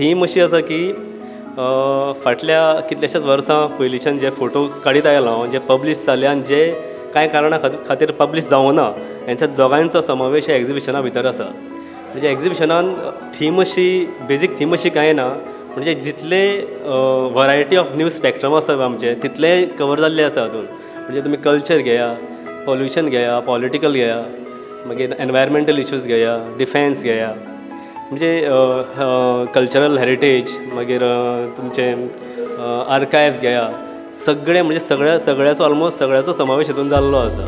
Theme अशी आसा की फाटल्या कितल्याश्याच वर्सां पयलींच्यान जे फोटो काडीत आयला हांव, जे पब्लीश जाले आनी जे कांय कारणां खातीर पब्लीश जावना, हेंच्या दोगांयचो समावेश ह्या एग्जिबिशना भितर आसा. म्हणजे एग्जिबिशनान थीम अशी, बेजीक थीम अशी कांय ना, म्हणजे जितले वरायटी ऑफ न्यूज स्पॅक्ट्रम आसा आमचें तितलें कवर जाल्लें आसा हातूंत. म्हणजे तुमी कल्चर घेया, पोल्युशन घेया, पॉलिटिकल घेया, मागीर एनवायरमेंटल इश्यूज घेया, डिफेन्स घेया, म्हणजे कल्चरल हेरिटेज, मागीर तुमचें आर्कायव्स घेया, सगळें म्हणजे सगळ्या सगळ्याचो ऑलमोस्ट सगळ्याचो समावेश हितून जाल्लो आसा.